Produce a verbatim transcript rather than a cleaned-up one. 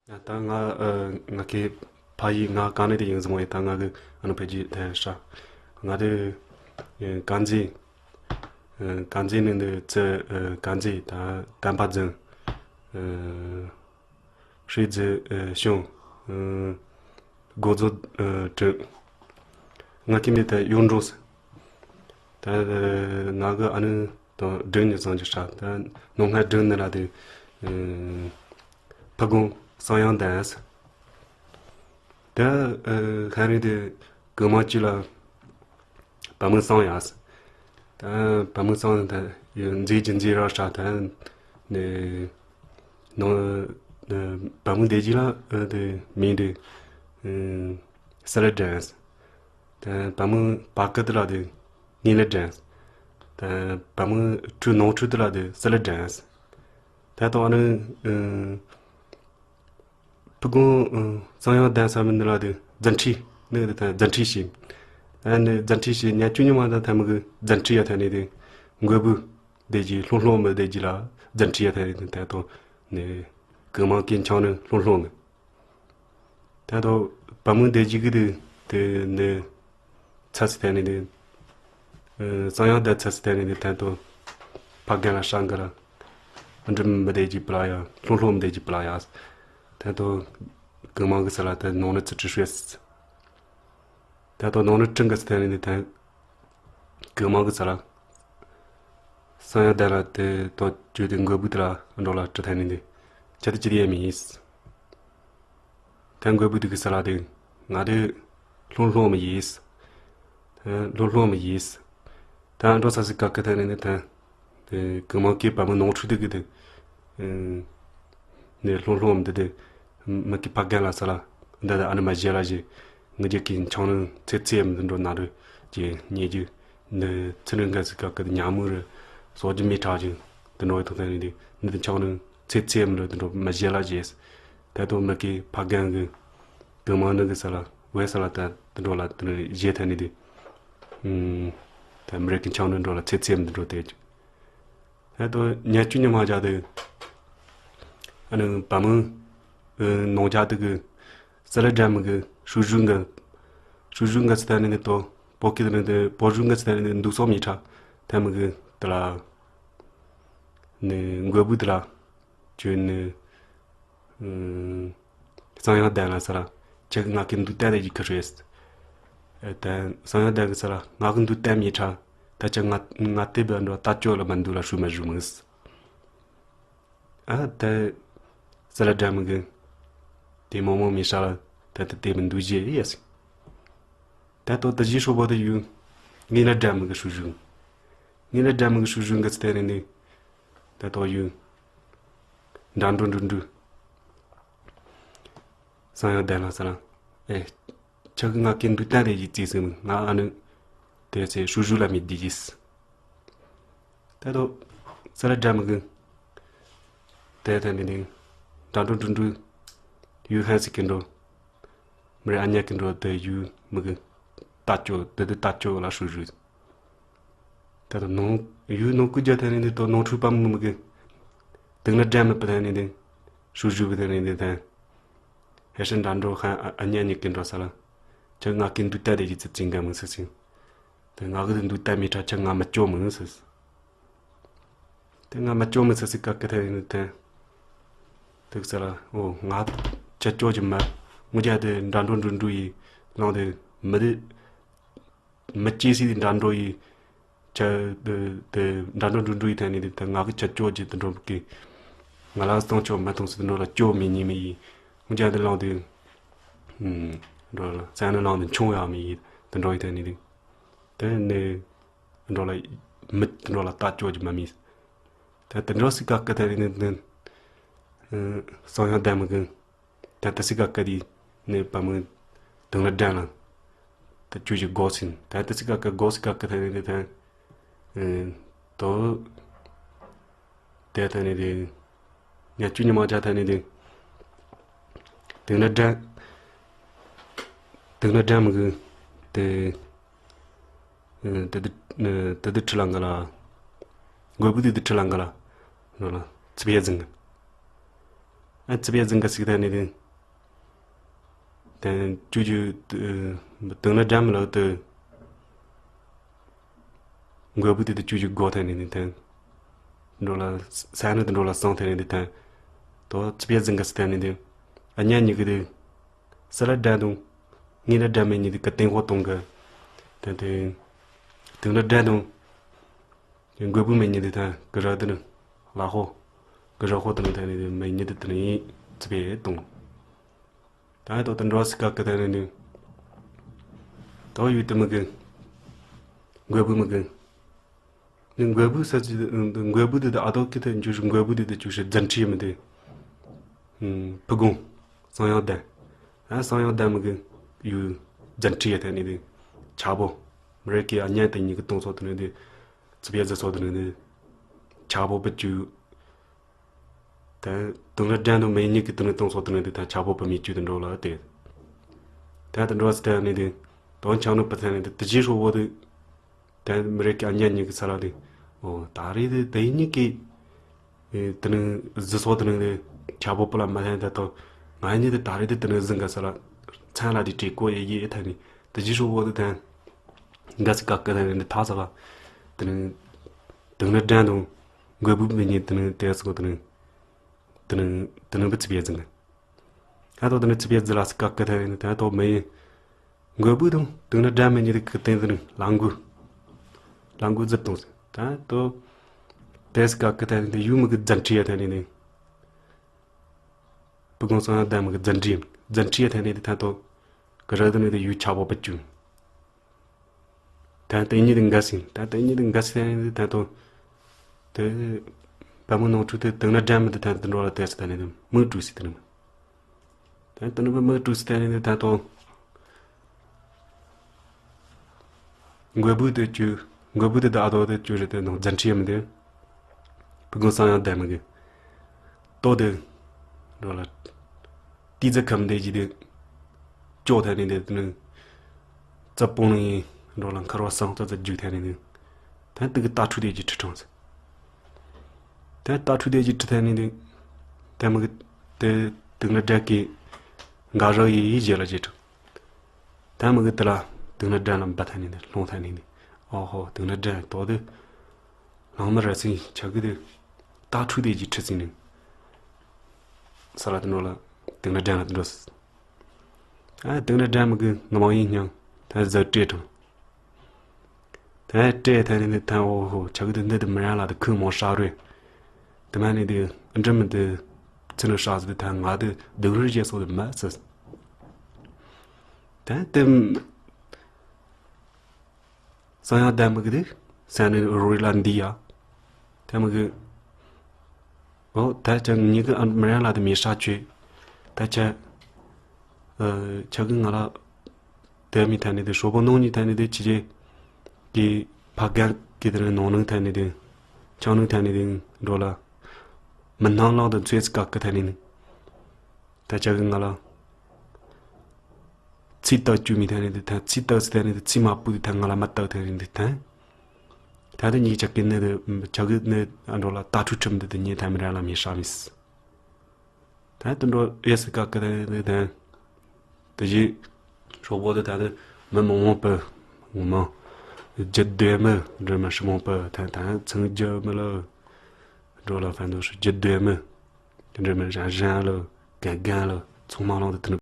ད་ང་ཨ་ང་གི་ཕ་ཡུལ་ང་ག་ནས་དེ་ཡིན་ཟིན་མོ་ཡིན། ད་ང་གི་ཨ་ནུ་ཕ་རྒྱུད་དེ་ཧྲ། ང་དེ་ཨ་དཀར་མཛེས། ཨ་དཀར་མཛེས་ནས་འདི་ཙི་ཨ་དཀར་མཛེས། ད་དམ་པ་རྫོང་། ཨ་ཧྲི་རྫི་ཨ་ཤོང་། ཨ་སྒོ་རྫོང་ཨ་དྲུག། ང་གི་མི་དེ་གཡུང་དྲུང་ཟེར། ད་ང་གི་ཨ་ནུ་དང་སྒྲུང་ནས་བཟང་གི་ཧྲ། ད་ནང་ང་སྒྲུང་ནི་ལ་དེ་ཨ་ཕ་དགོན་གསང་ཡང་ལྡན་ཟེར། ད་ཨ་ཧ་རི་དེ་གི་མ་ཅི་ལ་བ་མོ་གསང་ཡ་ཟེར། ད་བ་མོ་གསང་ད་ཡ་མཛེས་ཀྱི་མཛེས་ར་ཧྲ། ད་ནི་ནང་བ་མོ་སྡེ་རྗེ་ལ་ཨ་དེ་མིང་དེ་ཨ་སི་ལ་སྒྲོན་ཟེར། ད་བ་མོ་བར་སྐབས་དེ་ལ་དེ་ངེས་ལ་སྒྲོན། ད་བ་མོ་ཁྲོད་ནང་ཁྲོད་དེ་ལ་དེ་སི་ལ་སྒྲོན། ད་དང་ཨ་ནི་ཨ་ཕུ་གུང་ཨ་གསང་ཡང་ལྡན་ས་མི་འདི་ལ་དེ་རྫུ་འཕྲུལ་ནི་དེ་ད་རྫུ་འཕྲུལ་ཞིག་ཨ་ནི་རྫུ་འཕྲུལ་ཞིག་ཉ་ཅུ་ཉི་མ་ད་ཐ་མི་གི་རྫུ་འཕྲུལ་ཡ་ཐ་ནི་དེ་མགོན་པོ་སྡེ་རྗེ་ལྷུང་ལྷུང་མི་སྡེ་རྗེ་ལ་རྫུ་འཕྲུལ་ཡ་ཐ་ནི་དེ་ད་དང་ནི་གི་མང་གི་འཆང་ནི་ལྷུང་ལྷུང་ནི། ད་དུང་བ་མོ་སྡེ་རྗེ་གི་དེ་དེ་ནི་ཚ་སི་ཐན་ནི་དེ་ཨ་གསང་ཡང་ལྡན་ཚ་སི་ཐན་ནི་དེ་ད་དུང་ཕ་རྒན་ལ་ཧྲང་གི་ལ་འགྲིམ་མི་སྡེ་རྗེ་པི་ལ་ཡ་ལྷུང་ལྷུང་མི་སྡེ་རྗེ་པི་ལ་ཡ། ད་དུང་གི་མང་གི་ས་ལ་ད་ནང་ནི་ཚི་ཁྲི་ཧྲེ་སི། ད་དུང་ནང་ནི་ཁྲིང་གི་སི་ཐན་ནི་དེ་ད་གི་མང་གི་ས་ལ་གསང་ཡང་ལྡན་ལ་དེ་དོ་བཅོས་དེ་མགོན་པོ་དེ་ལ་འགྲོ་ལ་ཁྲི་ཐན་ནི་དེ་ཁྱེད་དེ་ཅི་དེ་ཡ་མི་ཡིས། ད་མགོན་པོ་དེ་གི་ས་ལ་དེ་ང་དེ་ལྷུང་ལྷུང་མི་ཡིས། ད་ལྷུང་ལྷུང་མི་ཡིས། ད་འགྲོ་ས་སི་ཀ་ཀི་ཐ་ནི་ནི་ད་དེ་གི་མང་གི་བ་མོ་ནང་ཁྲོད་དེ་གི་དེ་ཨ་ནི་ལྷུང་ལྷུང་མི་དེ་དེ་མི་གི་ཕ་རྒན་ལ་ས་ལ་འདི་དེ་ཨ་ནི་མ་བཞེས་ལ་བཞེས། ངི་རྒྱ་གི་འཆང་ནི་ཚེ་ཚེ་མི་འགྲོ་ན་རུ་ཀྱི་ཉེ་རྒྱུ་འདི་ཚེ་རིང་ག་སི་ཀ་ཀི་དེ་ཉ་མོ་རུ་སོ་ཀྱི་མི་ཁྲག་ཅིག་དེ་འགྲོ་ཡི་ཐོག་ཐ་ནི་དེ་འདི་དེ་འཆང་ནི་ཚེ་ཚེ་མི་རུ་དེ་འགྲོ་མ་བཞེས་ལ་བཞེས། ད་དུང་མི་གི་ཕ་རྒན་གི་གི་མང་ནི་གི་ས་ལ་བས་ས་ལ་ད་དེ་འགྲོ་ལ་དེ་ནི་བཞེས་ཐ་ནི་དེ་ཨ་ད་མི་རིགས་ཀྱི་འཆང་ནི་འགྲོ་ལ་ཚེ་ཚེ་མི་འགྲོ་དེ་ད་དུང་ཉ་ཅུ་ཉི་མ་བྱ་དེ་ཨ་ནི་བ་མོ་ཨ་ནང་བྱ་དེ་གི་ས་ལ་འདྲ་མི་གི་ཧྲུ་ཞུ་འགའ་ཧྲུ་ཞུ་འགའ་ཚི་ཐ་ནི་དེ་དོ་བོ་ཀི་དེ་ནི་དེ་བོ་ཞུ་འགའ་ཚི་ཐ་ནི་དེ་འདུག་སོགས་མི་ཁྲ་ཐ་མི་གི་དེ་ལ་ནི་མགོན་པོ་དེ་ལ་བཅོས་ནི། ཨ་གསང་ཡང་ལྡན་ལ་ས་ལ་ཁྱེད་ཀྱི་ང་གི་འདུག་ལྟ་དེ་ཡི་གི་རེད། ཨ་ད་གསང་ཡང་ལྡན་གི་ས་ལ་ང་གི་འདུག་ལྟ་མི་ཁྲ་ད་ཁྱེད་ང་ང་དེ་བས་འགྲོ་ལྟ་སྐྱོ་ལ་མ་འདུག་ལ་ཧྲུ་མ་ཧྲུ་མིས། ཨ་ད་ས་ལ་འདྲ་མི་གི་དེ་མོ་མོ་མི་ཧྲ་ལ་ད་ད་དེ་མི་འདུག་ཅེས་ཡ་སི། ད་དོ་ད་ཞི་ཧྲོ་བོ་དེ་ཡུ་ངི་ལ་འདྲ་མི་གི་ཧྲུ་ཧྲུ། ངི་ལ་འདྲ་མི་གི་ཧྲུ་ཧྲུ་གི་ཚི་ཐེ་རེ་ནི། ད་དོ་ཡུ་འདྲ་འགྲོ་འགྲོ་འགྲོ། གསང་ཡང་ལྡན་ལ་ས་ལ། ཨེ། ཁྱེད་ཀྱི་ང་གི་འདུག་ལྟ་རེ་ཡི་རྩིས་སུ་ང་ཨ་ནི། དེ་ཚེ་ཧྲུ་ཧྲུ་ལ་མི་བདེ་ཡིས། ད་དོ། ས་ལ་འདྲ་མི་གི། དེ་ཐ་ནི་ནི། འདྲ་འགྲོ་འགྲོ་འགྲོ། ཡུ་ཧན་སི་གི་འགྲོ། མི་རེ་ཨ་ཉ་གི་འགྲོ་དེ་ཡུ་མི་གི། ལྟ་སྐྱོ་དེ་དེ་ལྟ་སྐྱོ་ལ་ཧྲུ་ཧྲུ། ད་དོ་ནང་ཡུལ་ནང་ཁུལ་རྒྱ་ཐ་ནི་འདི་དོ་ནང་ཁྲུ་པ་མི་མི་གི། དེང་ན་འདྲ་མི་པ་ཐ་ནི་འདི། ཧྲུ་ཞུ་པ་ཐ་ནི་འདི་ཐ། ཧེ་ཧྲན་འདྲ་འགྲོ་ཧ་ཨ་ཉ་ཉི་གི་འགྲོ་ས་ལ། ཁྱེད་ང་གི་འདུག་ལྟ་དེ་ཡི་ཚེ་ཙིང་ག་མི་སི་སིང་། དེ་ང་གི་འདུག་ལྟ་མི་ཁྲ་ཁྱེད་ང་མི་སྐྱོ་མི་སི། དེ་ང་མི་སྐྱོ་མི་སི་སི་ཀ་ཀི་ཐ་ནི་འདི་ཐ། དུག་ས་ལ་འོ་ང་ཁྱེད་སྐྱོ་གི་མ། ངུ་རྒྱ་དེ་འདྲ་འགྲོ་འགྲོ་འགྲོ་ཡི་ལང་དེ་མི་དེ། མི་སྐྱེ་སྲིད་དེ་འདྲ་འགྲོ་ཡི། ཆ་དེ་འདྲ་འགྲོ་འགྲོ་འགྲོ་ཡི་ཐ་ནི་དེ་ད་ང་གི་ཆ་ཅོ་ཅི་དེ་འགྲོ་གི། ང་ལ་སྟོང་ཆོག་མ་མཐོང་སྲིད་དེ་འགྲོ་ལ་ཅོ་མི་ཉི་མི་ཡི། ཧུང་ཅག་དེ་ལང་དེ། འགྲོ་ལ་ས་ནི་ལང་དེ་ཆུང་ཡང་མི་ཡི་དེ་འགྲོ་ཡི་ཐ་ནི་དེ། དེ་ནི། འགྲོ་ལ། མི་དེ་འགྲོ་ལ་ལྟ་ཅོ་ཅི་མ་མི། ད་དེ་འགྲོ་སྲིད་ཀ་ཀི་ཐ་ནི་དེ། གསང་ཡང་ལྡན་མི་གི། ད་ཏི་སི་ཀ་ཀ་དི་ནི་པ་མི་དང་ལ་དྲན་ལ། ད་ཅུ་ཞིག་གོ་སིན། ད་ཏི་སི་ཀ་ཀ་གོ་སི་ཀ་ཀ་ཐ་ནི་ནི་ཐ། ཨེ། དོ། དེ་ཐ་ནི་དེ། ཉ་ཅུ་ཉི་མ་ཅ་ཐ་ནི་དེ། དང་ལ་དྲན། དང་ལ་དྲན་མི་གི། དེ། ཨེ། དེ་དེ་ཨེ། དེ་དེ་ཁྲི་ལང་ག་ལ། མགོན་པོ་དེ་དེ་ཁྲི་ལང་ག་ལ། ནོ་ལ། ཚི་བེ་ཟིང་། ཨ་ཙི་པའི་རྫིང་ག་སིག་ཐ་ནི་དེ། དེ་ཅུ་ཅུ་དུང་ན་འགྲམ་ལ་དུ་མགོ་བུ་དེ་དུ་ཅུ་ཅུ་སྒོ་ཐ་ནི་དེ་དེ། འགྲོ་ལ་ས་ནི་དུ་འགྲོ་ལ་སང་ཐ་ནི་དེ་དེ། དོ་ཙི་པའི་རྫིང་ག་སིག་ཐ་ནི་དེ། ཨ་ཉ་ཉི་གི་དེ། ས་ལ་འགྲམ་དུང་། ངི་ལ་འགྲམ་མེ་ཉི་དེ་ག་ཏེང་ཧོ་དུང་ག་དེ་དེ། དུང་ན་འགྲམ་དུང་། མགོ་བུ་མེ་ཉི་དེ་ཐ་གི་ར་དེ་ནི་ལ་ཧོ། གི་ར་ཧོ་དེ་ནི་ཐ་ནི་དེ་མེ་ཉི་དེ་དེ་ནི་ཙི་པའི་དུང་། ད་ཡ་དོ་དེ་འགྲོ་སི་ཀ་ཀི་ཐ་ནི་དེ། དོ་ཡུ་དེ་མི་གི། མགོ་བུ་མི་གི། ནི་མགོ་བུ་ས་ཅི་མགོ་བུ་དེ་དེ་ཨ་དོ་ཀི་ཐ་འཇུ་ཤི་མགོ་བུ་དེ་དེ་ཅུ་ཤི་ཛན་ཁྲི་མི་དེ། ཕུ་གུང་། སང་ཡང་དན། ཨ་སང་ཡང་དན་མི་གི་ཡུ་ཛན་ཁྲི་ཡ་ཐ་ནི་དེ། ཆ་པོ། མི་རེ་ཀི་ཨ་ཉན་དེ་ཉི་གི་དུང་སོ་དེ་ནི་དེ། ཙི་པའི་རྫི་སོ་དེ་ནི་དེ། ཆ་པོ་པི་ཅུ། དེ་དུང་ལ་འགྲན་དུ་མེ་ཉིད་ཀྱི་དུང་ལ་དུང་སོགས་དུང་ལ་དེ་ད་ཆ་པོ་བུ་མི་བཅུ་དུ་འགྲོ་ལ་དེ། དེ་དུ་འགྲོ་སི་དེ་ནི་དེ་དོན་ཆང་ནུ་པི་ཐན་ནི་དེ་དུ་ཇི་ཧྲོ་བོ་དེ། དེ་མི་རེ་ཀྱི་ཨ་ཉ་ཉིད་ཀྱི་ས་ལ་དེ། ཨོ་ད་རེས་དེ་དེ་ཉིད་ཀྱི། དེ་ནི་རྫི་སོགས་དེ་ནི་དེ་ཆ་པོ་བུ་ལ་མ་ཐན་དེ་དོ། ང་ཉིད་དེ་ད་རེས་དེ་དེ་ནི་ཟིན་ག་ས་ལ། ཚན་ལ་དེ་བྲིས་གོ་ཡེ་ཡེ་ཐན་ནི་དུ་ཇི་ཧྲོ་བོ་དེ་ཐན། འགའ་སི་ཀ་ཀི་ཐན་ནི་དེ་ཐ་ས་ལ། དེ་ནི། དུང་ལ་འགྲན་དུ། མགོ་བུ་མི་ཉིད་དེ་ནི་དེ་སོགས་དེ་ནི། དེ་ནི་དེ་ནི་བུ་ཚི་པའི་རྫི་ནི། ཨ་ཏོ་དེ་ནི་ཚི་པའི་རྫི་ལ་སི་ཀ་ཀི་ཐ་ཡིན་ད་ཏོ་མི་ཡིན། མགོ་བུ་དང་དུང་ན་འདྲ་མི་ཉིད་ཀི་ཏེན་དེ་ནི་ལང་གུ། ལང་གུ་རྫི་དང་སི་ད་ཏོ། དེ་སི་ཀ་ཀི་ཐ་ཡིན་ད་ཡུ་མི་གི་ཛན་ཁྲི་ཡ་ཐ་ནི་ནི། བུ་གོང་སང་ཡ་ད་མི་གི་ཛན་ཁྲི་ཛན་ཁྲི་ཡ་ཐ་ནི་དེ་ད་ཏོ། གི་ར་དེ་ནི་དེ་ཡུ་ཆ་བོ་པ་ཅུ། ད་དེ་ཉིད་དུ་འགའ་སིན། ད་དེ་ཉིད་དུ་འགའ་སིན་ད་དུང་། དེ། བ་མོ་ནང་ཁྲུ་དེ་དུང་ན་འདྲ་མི་དེ་ད་དུང་འགྲོ་ལ་དེ་སི་ད་ནི་དུ་མུ་ཀྲུ་སི་ད་ནི་མི། ད་དུང་མི་མུ་ཀྲུ་སི་ད་ནི་དུ་ད་དུང་། མགོ་བུ་དེ་ཅུ། མགོ་བུ་དེ་ད་ཨ་དོ་དེ་ཅུ་རེ་དེ་ནང་ཛན་ཁྲི་མི་དེ། བུ་གོང་སང་ཡ་ད་མི་གི། ཏོ་དེ། འགྲོ་ལ། ཏི་ཙི་ཁམ་དེ་ཇི་དེ། ཅོ་ཐ་ནི་དེ་དེ་ནི། ཙ་པོ་ནི། འགྲོ་ལ་མཁར་བ་སང་ཙ་ཙ་རྒྱུག་ཐ་ནི་དེ། ད་དེ་གི་ཏ་ཁྲུ་དེ་ཇི་ཁྲི་ཁྲང་ཟེར། ད་ཏ་ཁྲུ་དེ་ཇི་ཁྲི་ཐ་ནི་དེ། ད་མི་གི། དེ་དེ་ནི་དྲག་གི། འགའ་རོ་ཡི་ཡི་ཇེ་ལ་ཇེ་ཁྲི། ད་མི་གི་དེ་ལ། དེ་ནི་དྲག་ལ་འབད་ཐ་ནི་དེ་ལྷོང་ཐ་ནི་དེ། ཨོ་ཧོ་དེ་ནི་དྲག་ཏོ་དེ། ལང་མི་ར་སིང་ཆ་གི་དེ། ཏ་ཁྲུ་དེ་ཇི་ཁྲི་སིང་ནི། ས་ལ་དུ་འགྲོ་ལ། དེང་ན་འགྲན་ལ་དུ་འགྲོ་སི། ཨ་དེང་ན་འགྲན་མི་གི་ང་མང་ཡིན་སྙིང་། ད་ཟ་སྤྲད་དང་། ད་སྤྲད་ཐ་ནི་ནི་ཐ་འོ་ཧོ་ཆ་གི་དེ་འདི་དུ་མི་རན་ལ་དུ་ཁུ་མང་ཧྲ་རུ། དུ་མ་ནི་དུ་འགྲིམ་མི་དུ། ཚི་ནུ་ཧྲ་སི་དུ་ཐ་ང་དུ་སྡུག་རུ་བྱེད་སོ་དུ་མ་སི། ད་དུ། སང་ཡང་ལྡན་མི་གི་དེ་སང་ནི་རོ་རི་ལ་འདི་ཡ། ཐ་མི་གི། ཨོ་ད་ཅང་ཉི་གི་ཨ་མི་རན་ལ་དེ་མི་ཧྲ་ཆོས། ད་ཆ། ཨ་ཆ་གི་ང་ལ། དེ་མི་ཐ་ནི་དེ་ཧྲོ་པོ་ནོང་ཉི་ཐ་ནི་དེ་ཆི་ཆེ། གི་ཕ་གན་གི་དེ་ནོང་ནང་ཐ་ནི་དེ། ཆང་ནང་ཐ་ནི་དེ་འགྲོ་ལ། མི་སྣང་ལང་དུ་ཚོས་སི་ཀ་ཀི་ཐ་ནི་ནི། ད་ཅག་གི་ང་ལ། ཚིག་རྟགས་བཅུ་མི་ཐ་ནི་འདི་ཐ་ཚིག་རྟགས་སི་ཐ་ནི་འདི་ཚིག་མ་པུ་འདི་ཐ་ང་ལ་མ་རྟགས་ཐ་ནི་འདི་ཐ། ད་དུ་ཉིག་ཅག་གི་ནི་འདི་ཅག་གི་ནི་ཨ་འགྲོ་ལ་ད་ཁྲུ་ཁྲིམ་འདི་དུ་ཉེ་ཐ་མི་ར་ལ་མི་ཧྲ་མི་སི། ད་དུ་འགྲོ་ཨེ་སི་ཀ་ཀི་ཐ་ནི་འདི་ཐ། དུ་ཞི། ཧྲོ་བོ་དུ་ད་དུ་མི་མང་བོ་པི། ངོ་མ། རྒྱུ་དོན་མི་འདྲ་མི་ཧྲི་མོ་པི་ཐ་ད་ཚང་རྒྱུ་མི་ལ། འགྲོ་ལ་ཕན་ཐོགས་རྒྱུ་དོན་མི། འདྲ་མི་རང་རང་ལ་གན་གན་ལ་ཚང་མ་ལང་དུ་དུ་ནི།